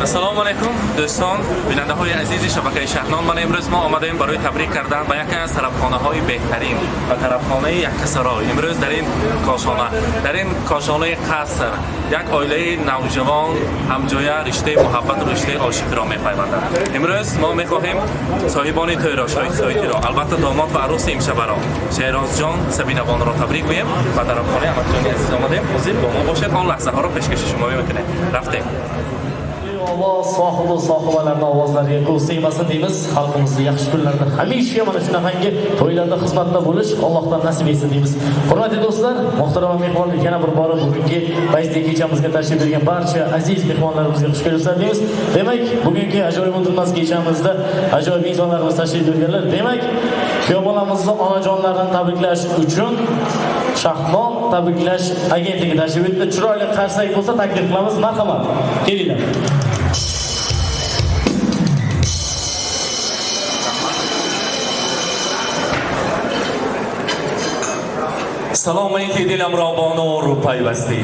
Ассалому алайкум, дӯстон, бинандаҳои азизи шабакаи Шаҳнон. Ман имрӯз мо омадаем барои табрик кардан ба яке аз тарабхонаҳои беҳтарин ва тарабхонаи Яккасарой. Имрӯз дар ин кошона, дар ин кошонаи қаср як оилаи навҷавон ҳамҷоя риштаи муҳаббату риштаи ошиқиро мепайвандад. Имрӯз мо мехоҳем соҳибони тӯйро, шоҳидсоитиро, албатта домод ва арӯси имшабаро, Шеҳрозҷон Сабинабонро табрик гӯем ва тарабхонаи Аҳмадҷони азиз омадем. Ҳозир бо мо бошед, он лаҳзаҳоро пешкаши шумо мекунем. Рафтем. Ovoz sohibi sohibalarni ovozlariga ko'z tegmasin deymiz. Xalqimizni yaxshi kunlarda hamisha mana shunaqangi to'ylarda xizmatda bo'lish Allohdan nasib etsin deymiz. Hurmatli do'stlar, muhtaram mehmonlar, yana bir bora bugungi fayzli kechamizga tashrif buyurgan barcha aziz mehmonlarimizga xush kelibsizlar deymiz. Demak, bugungi ajoyib unutilmas kechamizda ajoyib insonlarimiz tashrif buyurganlar. Demak, kuyov bolamizni onajonlarini tabriklash uchun Shahnon tabriklash agentligi tashrif buyurdi. Chiroyli qarsak bo'lsa taklif qilamiz. Marhamat. Kelinglar. Саломе ки диламро бо нур пайвастӣ,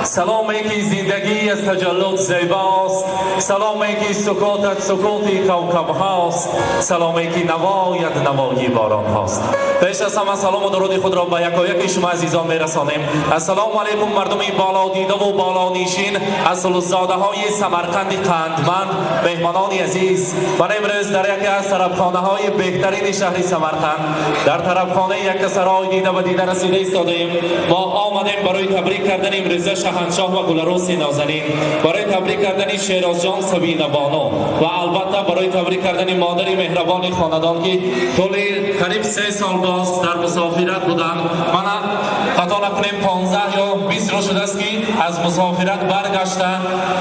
саломе ки зиндагӣ аз таҷаллуд зебост, саломе ки сукутат сукути кавкабҳост, саломе ки навоят навои боронҳост. Пеш аз ҳама салому дуруди худро ба якояки шумо азизон мерасонем. Ассалому алайкум, мардуми болодидаву болонишин, асулзодаҳои Самарқанди қандманд, меҳмонони азиз. Ман имрӯз дар яке аз тарабхонаҳои беҳтарини шаҳри Самарқанд, дар тарабхонаи Яккасарой дида ба дида расида истодаем. Мо омадем барои табрик кардани имрӯза шаҳаншоҳ ва Гуларуси нозанин, барои табрик кардани Шерозҷон, Сабинабону ва албатта барои табрик кардани модари меҳрабони хонадон, ки тӯли қариб 3 сол боз дар мусофират буданд. Мана, хато накунем, 15 ё 20 рӯз шудааст, ки аз мусофират баргашта,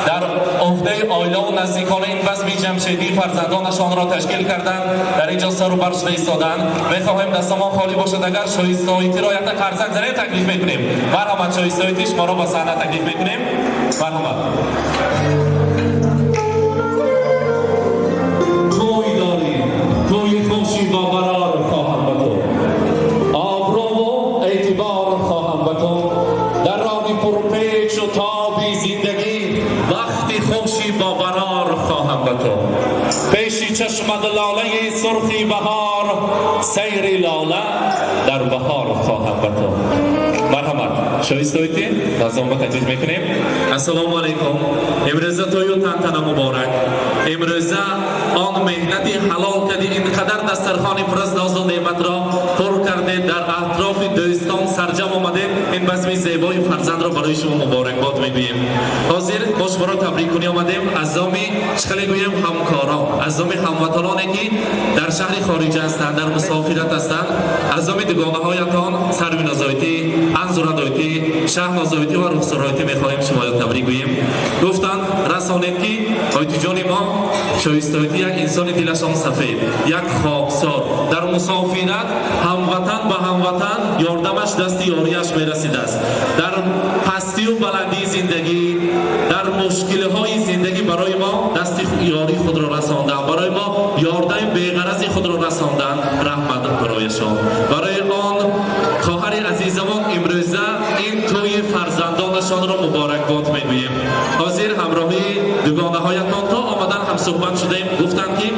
дар уҳдаи оилаву наздикона ин базми ҷамшедӣ фарзандонашонро ташкил карданд, дар ин ҷо сару бар шуда истоданд. Мехоҳем дастамон холӣ бошад, агар шоистоитиро якта қарсак занем, таклиф мекунем. Марҳамат, шоистоити шуморо ба саҳна таклиф мекунем. Марҳамат. Тӯй дорӣ, тӯи хуши бо барор хоҳам ба ту, обрӯву эътибор хоҳам ба ту, дар роҳи пурпечу тоби зиндагӣ вақти хуши бо барор хоҳам ба ту, пеши чашмат лолаи сурхи баҳор, сайри лола дар баҳор хоҳам ба ту. Марҳамат, шоистоите назомба таклиф мекунем. Ассалому алайкум. Имрӯза тӯю тантана муборак. Имрӯза он меҳнати ҳалол кади, ин қадар дастархони пур аз нозу неъматро пур кардед, дар атрофи дӯстон сарҷам омадед. Ин базми зебои фарзандро барои шумо муборакбод мегӯем. Ҳозир мо шуморо табриккунӣ омадем аз номи, чӣ хеле гӯем, ҳамкорон, аз номи ҳамватаноне, ки дар шаҳри хориҷа ҳастанд, дар мусофират ҳастанд, аз номи дугонаҳоятон Сарвинозоитӣ, Анзурадоитӣ, Шаҳнозоитӣ ва Рухсороитӣ мехоҳем шуморо табрик гӯем. Гуфтанд, расонед, ки ойтиҷони мо шоистоитӣ як инсони дилашон сафед, як хоксор, дар мусофират ҳамватан ба ҳамватан ёрдамаш, дасти ёрияш мерасидааст. Дар пастию баландии зиндагӣ, дар мушкилиҳои зиндагӣ барои мо дасти ёрии худро расонданд, барои мо ёрдами беғарази худро расонданд. Раҳмат барояшон. Барои он хоҳари азизамон имрӯза ин тӯи фарзандонашонро муборакбод мегӯем. Ҳозир ҳамроҳии дугонаҳоятон то омадан ҳамсуҳбат шудаем. Гуфтанд, ки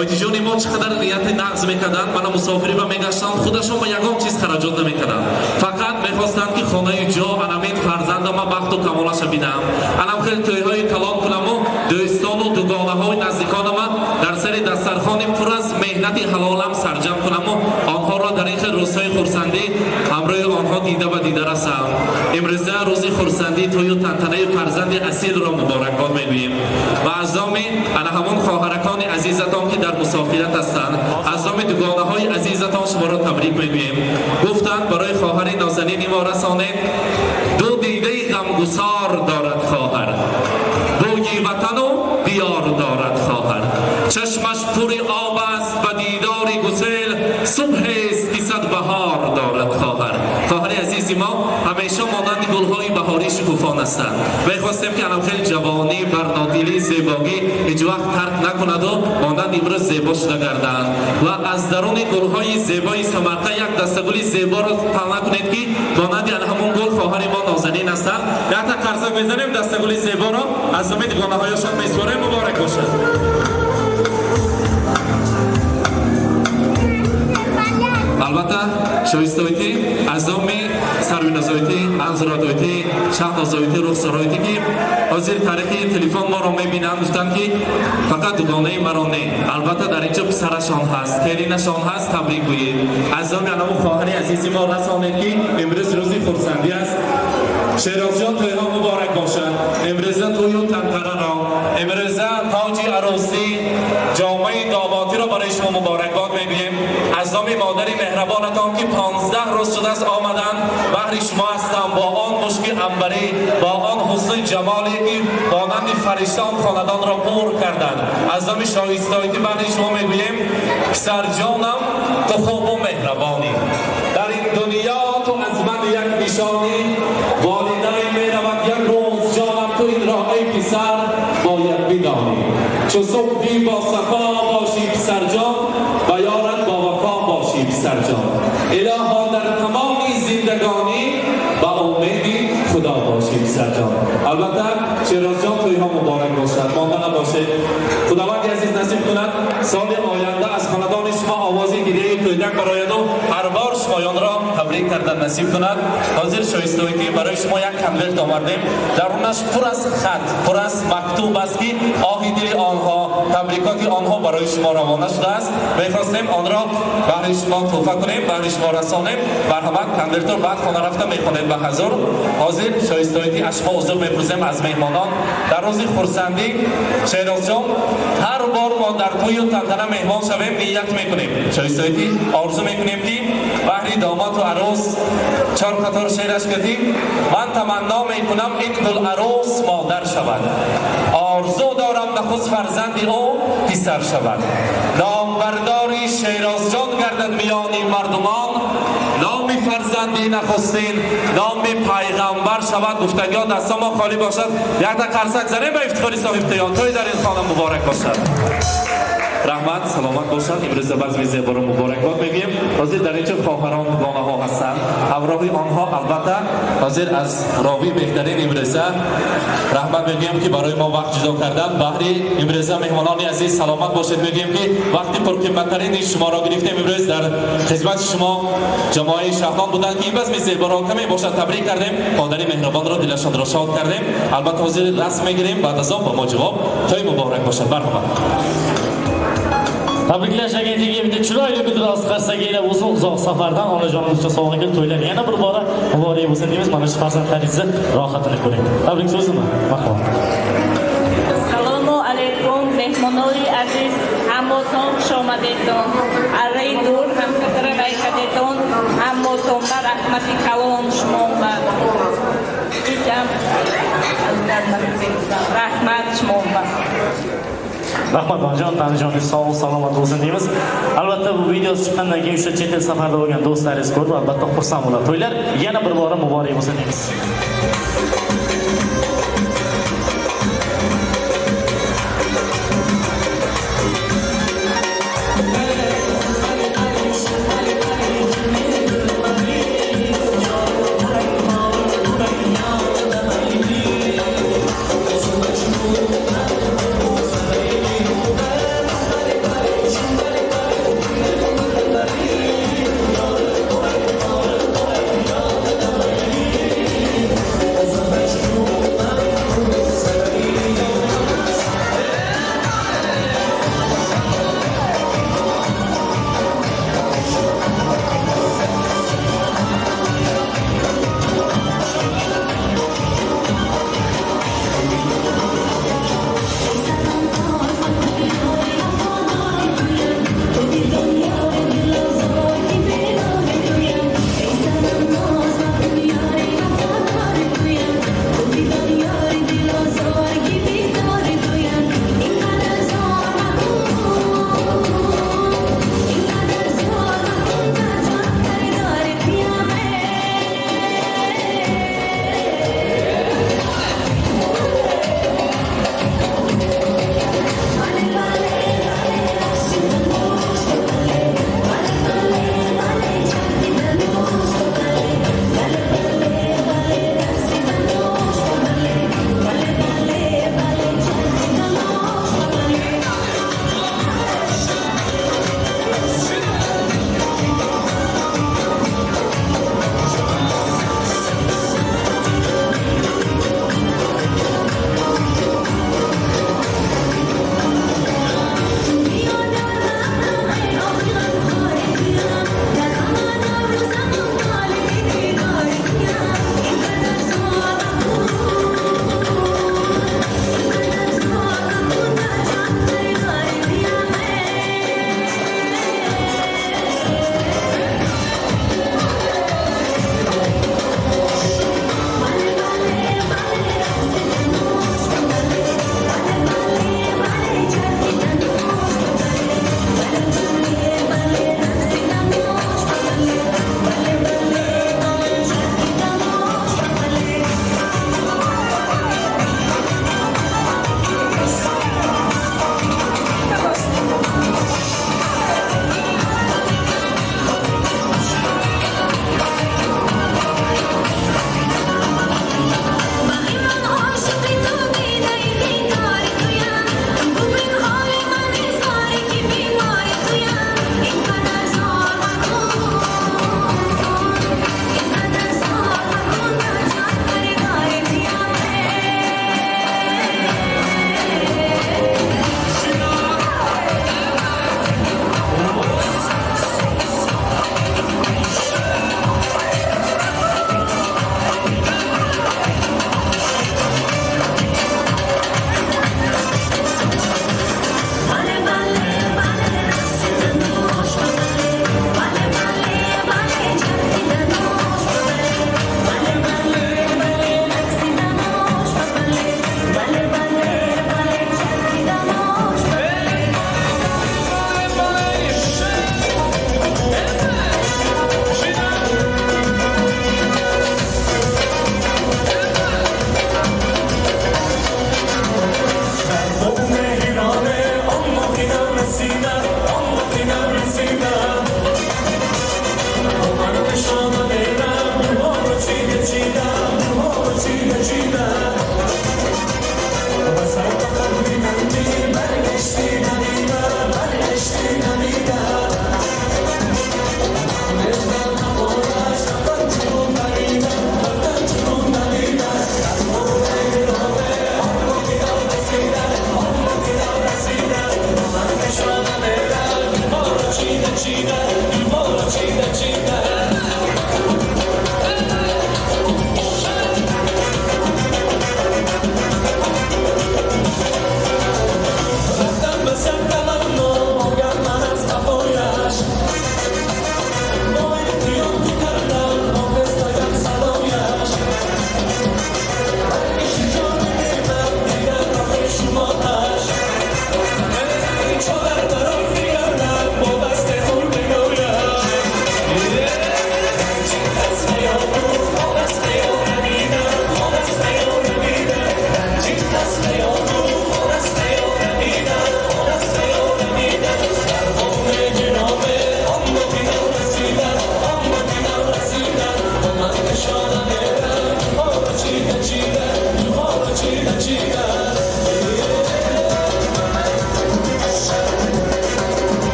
ойтиҷони мо чӣ қадар нияти нағз мекарданд. Мана, мусофирӣ ба мегаштанд, худашон ба ягон чиз хараҷот намекарданд, фақат мехостанд, ки хонаи ҷо анамин фарзандама бахту камолаша бинам, анам хеле тӯйҳои калон кунаму дӯстону дугонаҳои наздиконама дар сари дастархони пур аз меҳнати ҳалолам сарҷам кунаму онҳоро дар ин хел рӯзҳои хурсандӣ ҳамроҳи онҳо дида ба дида расам. Имрӯза рӯзи хурсандӣ, тӯю тантанаи фарзанди асилро муборакбод мегӯем ва аз номи ана ҳамон хоҳаракони азизатон, ки дар мусофират ҳастанд, аз номи дугонаҳои азизатон шуморо табрик мегӯем. Гуфтанд, барои хоҳари нозанини мо расонед: ду дидаи ғамгусор дорад хоҳар, бӯи ватану диёр дорад хоҳар, чашмаш пури об аст ба дидори гусел, субҳест, ки сад баҳор дорад хоҳар. Хоҳари азиз. азизи мо ҳамеша монанди гулҳои баҳорӣ шукуфон ҳастанд. Мехостем ки анам хеле ҷавонӣ, барнодилӣ, зебогӣ ҳеҷ вақт тарк накунаду монанди имрӯз зебо шуда гарданд ва аз даруни гулҳои зебои Самарқанд як дастагули зеборо пална кунед, ки монанди ана ҳамон гул хоҳари мо Нозанин ҳастанд. Якта қарсак мезанем, дастагули зеборо аз номи дугонаҳояшон месупорем. Муборак бошад. Албатта, Шоистоитӣ аз номи Сарвинозоитӣ, Анзуродоитӣ, Шаҳнозоитӣ, Рухсороитӣ, ки ҳозир тариқи телефон моро мебинанд, гуфтанд, ки фақат дугонаи маро не, албатта дар инҷо писарашон ҳаст, келинашон ҳаст, табрик гӯед. Аз номи анаму хоҳари азизи мо расонед, ки имрӯз рӯзи хурсандӣ аст. Шерозҷон, тӯйҳо муборак бошад. Имрӯза тӯю тантанаро, имрӯза тоҷи арӯсӣ, ҷомаи домотиро барои шумо муборакбод мегӯем. Аз номи модари меҳрабонатон, ки 15 рӯз шудааст омаданд, баҳри шумо ҳастам, бо он мушки анбарӣ, бо он ҳусни ҷамоле, ки монанди фаришта он хонадонро пур карданд, аз номи Шоистоитӣ баҳри шумо мегӯем: писарҷонам, ту хубу меҳрабонӣ, дар ин дунё ту аз ман як нишонӣ. Волидайн меравад як рӯз, ҷонам, ту инро, эй писар, бояд бидонӣ. Чу субҳи бо сафо бошӣ, писарҷон, ба ёрат бо вафо бошӣ, писарҷон. Илоҳо, дар тамоми зиндагонӣ ба умеди Худо бошӣ, писарҷон. Албатта, Шерозҷон, тӯйҳо муборак бошад, монда набошед. Худованди азиз насиб кунад, соли оянда аз хонадони шумо овози гирияи кӯдак барояду ҳар бор шумоёнро табрик кардан насиб кунад. Ҳозир, Шоистоитӣ, барои шумо як конверт овардем, дарунаш пур аз хат, пур аз мактуб аст, ки оҳи дили онҳо, табрикоти онҳо барои шумо равона шудааст. Мехостем онро баҳри шумо тӯҳфа кунем, баҳри шумо расонем. Марҳамат, конвертро баъд хона рафта мехонед. Ба ҳазур ҳозир, Шоистоитӣ, аз шумо узр мепурсем, аз меҳмонон. Дар рӯзи хурсандӣ, Шерозҷон, ҳар бор мо дар тӯю тантана меҳмон шавем, ният мекунем, Шоистоитӣ, орзу мекунем, ки баҳри домоту арӯс чор қатор шеъраш кардим. Ман таманно мекунам, ин гул арӯс модар шавад, орзу дорам, нахуст фарзанди ӯ писар шавад. Номбардори Шерозҷон гардад миёни мардумон, номи фарзанди нахустин номи пайғамбар шавад. Гуфтагиҳо дастомо холӣ бошад, якта қарсак занем ба ифтихори соҳибтиён. Тӯй дар ин хона муборак бошад. Раҳмат, саломат бошад. Имрӯза базми зеборо муборакбод мегӯем. Ҳозир дар инҷо хоҳарон, дугонаҳо ҳастанд, ҳамроҳи онҳо албатта ҳозир аз ровии беҳтарин имрӯза раҳмат мегӯем, ки барои мо вақт ҷудо кардан. Баҳри имрӯза, меҳмонони азиз, саломат бошед мегӯем, ки вақти пурқиматтарини шуморо гирифтем. Имрӯз дар хизмати шумо ҷамоаи Шаҳнон буданд, ки ин базми зеборо каме бошад табрик кардем, модари меҳрубонро дилашонро шод кардем. Албатта, ҳозир расм мегирем, баъд аз он ба мо ҷавоб. Тӯй муборак бошад, марҳамат. Tabriklash agentligiga bitta chiroyli bitta qarsaklar bo'lsin. Uzoq safardan onajonimizga sovg'a kelib, to'ylar yana bir bora muborak bo'lsin deymiz. Mana shu farzandlaringizni rohatini ko'ring. Tabrik so'zimi? Marhamat. Салому алайкум, меҳмонои азиз, ҳамотон хуш омадетон. Арраи дур ҳамкатара вайкадетон, ҳамотон ба раҳмати калон шумоба. Ичам раҳмат шумоба. Rahmat, onajon, tanijoningiz sog' salomat bo'lsin deymiz. Albatta, bu video chiqqandan keyin o'sha chet el safarda bo'lgan do'stlaringiz ko'rib, albatta xursand bo'ladi. To'ylar yana bir bora muborak bo'lsin deymiz.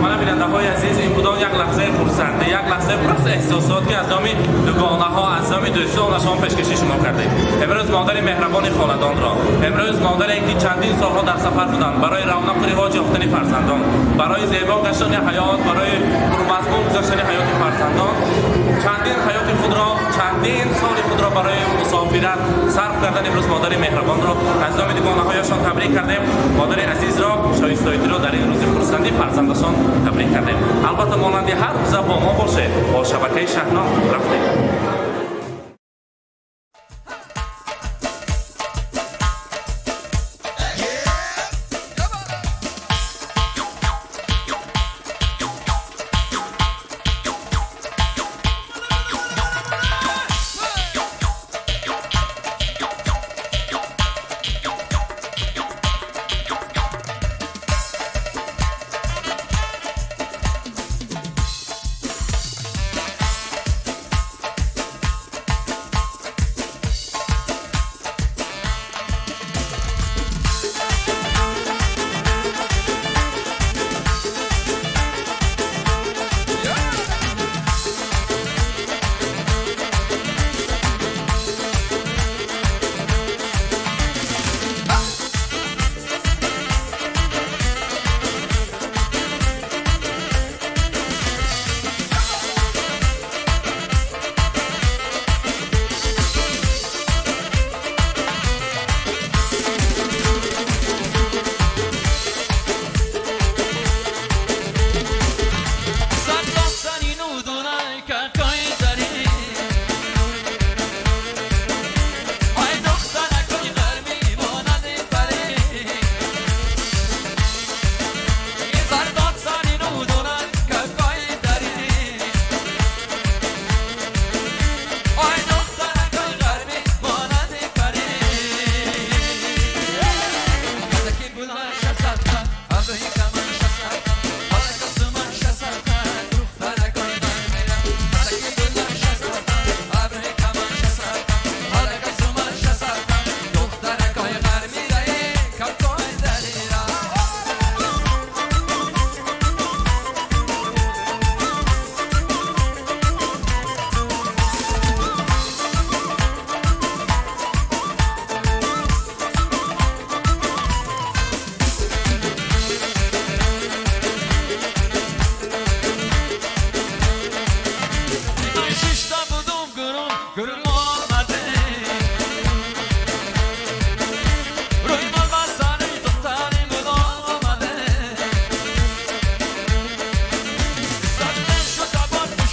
Мана, бинандаҳои азиз, ин будон як лаҳзаи хурсандӣ, як лаҳзаи пур аз эҳсосот, ки аз номи дугонаҳо, аз номи дӯстонашон пешкаши шумо кардем. Имрӯз модари меҳрабони хонадонро, имрӯз модаре, ки чандин солҳо дар сафар буданд барои равнақу ривоҷ ёфтани фарзандон, барои зебо гаштани ҳаёт, барои пурмазмун гузаштани ҳаёти фарзандон, чандин ҳаёти худро, чандин соли худро барои мусофират сарф кардан, имрӯз модари меҳрабонро аз номи дугонаҳояшон табрик кардем. Модари азизро, шоистоитиро дар ин рӯзи хурсандӣ фарзандашон табрик кардем. Албатта, монанди ҳар рӯза бо мо бошед, бо шабакаи Шаҳно. Рафтем.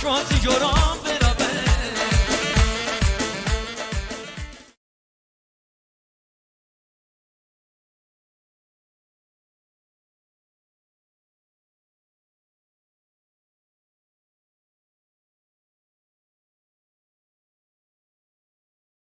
Пешвози ёрон.